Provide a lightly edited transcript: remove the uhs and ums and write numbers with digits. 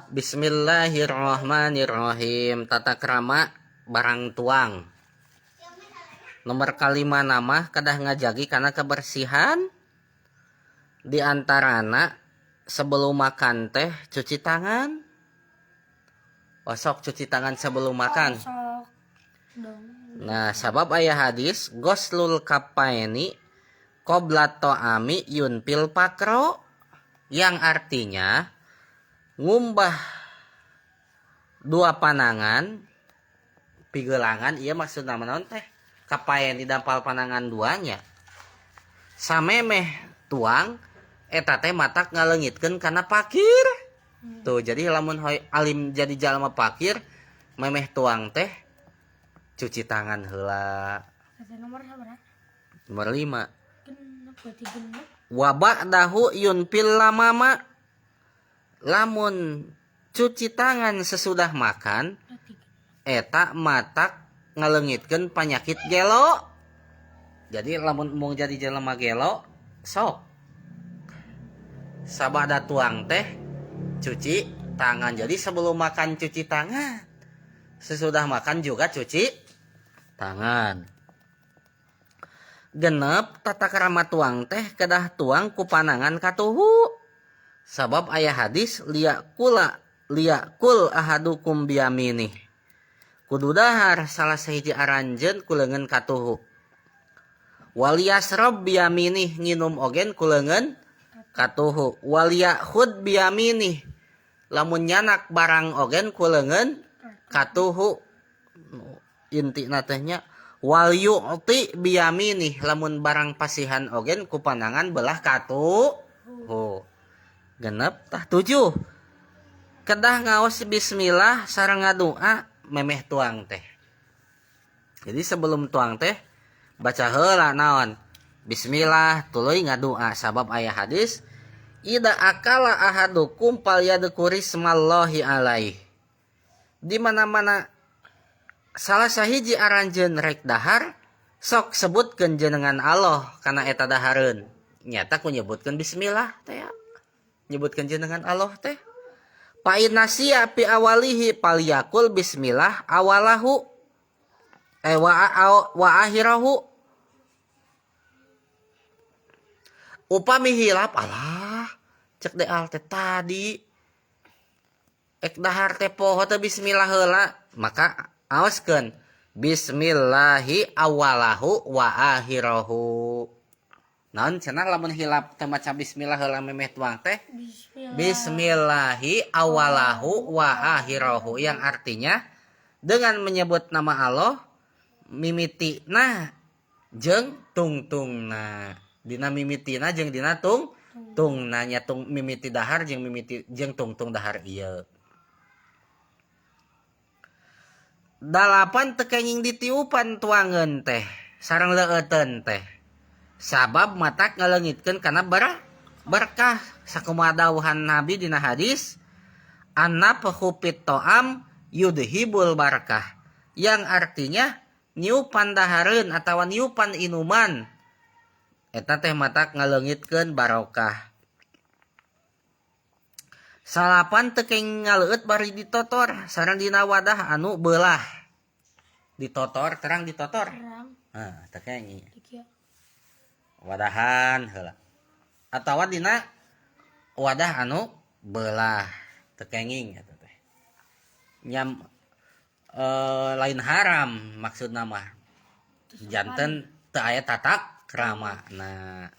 Bismillahirrahmanirrahim. Tata krama barang tuang. Nomor kalima nama kedah ngajagi karena kebersihan. Di antarana sebelum makan teh cuci tangan. Osok cuci tangan sebelum makan. Sok dong. Nah, sabab aya hadis ghuslul kaffaini qabla ta'ami yunfil faqro, yang artinya ngumbah dua panangan pigelangan, iya maksudna naon teh kapaen di dampal panangan duanya samemeh tuang eta teh matak ngaleungitkeun kana pakir. Tuh, jadi lamun hoy alim jadi jalma pakir memeh tuang teh cuci tangan heula. Kata nomor sabaraha? Nomor 5. Genep berarti genep. Wa ba'dahu yunfil lamama, lamun cuci tangan sesudah makan Berarti genep. eta matak ngaleungitkeun penyakit gelo. Jadi lamun embung jadi jelema gelo sok sabada tuang teh cuci tangan. Jadi sebelum makan cuci tangan, sesudah makan juga cuci tangan. Genep, tata krama tuang teh kedah tuang ku panangan katuhu. Sabab aya hadis liya'kula liya'kul ahadukum biyaminih. Kudu dahar salah sahiji aranjeun ku leungeun katuhu. Waliyasrob biyaminih, nginum ogen ku leungeun katuhu. Waliya'khud biyaminih, lamun nyanak barang ogen ku leungeun katuhu. Intina teh nya wal yu'ti biyaminih, lamun barang pasihan ogen ku panangan belah katuhu. Genep tah 7. Kedah ngaos bismillah sareng ngadua memeh tuang teh. Jadi sebelum tuang teh baca heula naon? Bismillah tuluy ngadua, sabab aya hadis ida akala ahadukum falyadhkur ismallahi alaih. Di mana-mana salah sahiji aranjeun rek dahar sok sebutkeun jenengan Allah kana eta dahareun. Nyata ku nyebutkeun bismillah teh ya. Nyebutkeun jenengan Allah teh. Fa in nasiya fi awalihi falyakul bismillah awalahu wa akhirahu. Upami hilap alah cek deal teh tadi ek dahar teh poho teh bismillah heula, maka aoskeun bismillahi awalahu wa akhirahu. Naon cenah lamun hilap teh maca bismillah heula memeh tuang teh? Bismillah. Bismillahi awalahu wa akhirahu, yang artinya dengan menyebut nama Allah mimitina jeung tungtungna. Dina mimitina jeung dina tungtungna, nya tung mimiti dahar jeung mimiti jeung tungtung dahar ieu. 8 teu kenging ditiupan tuangeun teh sareng leueuteun teh. Sabab matak ngaleungitkeun kana berkah. Sakumaha dawuhan Nabi dina hadis annafkhu fit ta'am yudhibul barkah, yang artinya niupan dahareun atawa niupan inuman eta teh matak ngaleungitkeun barokah. 9 teu kenging ngaleueut bari ditotor sareng dina wadah anu beulah. Ditotor terang ditotor. Terang. Hah, teu kenging. Kieu. Wadahan heula. Atawa dina wadah anu beulah teu kenging eta teh. Nyam lain haram maksudna mah. Janten teu aya tata krama. Nah,